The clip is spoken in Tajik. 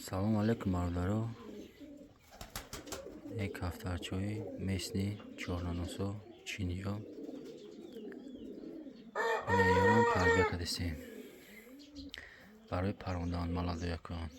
Салому алейкум, бародаро. Як кафтарчои местный, чорноносо, чиниё. Ина ёрам тарбия кардистем барои парондан. Молодой якон.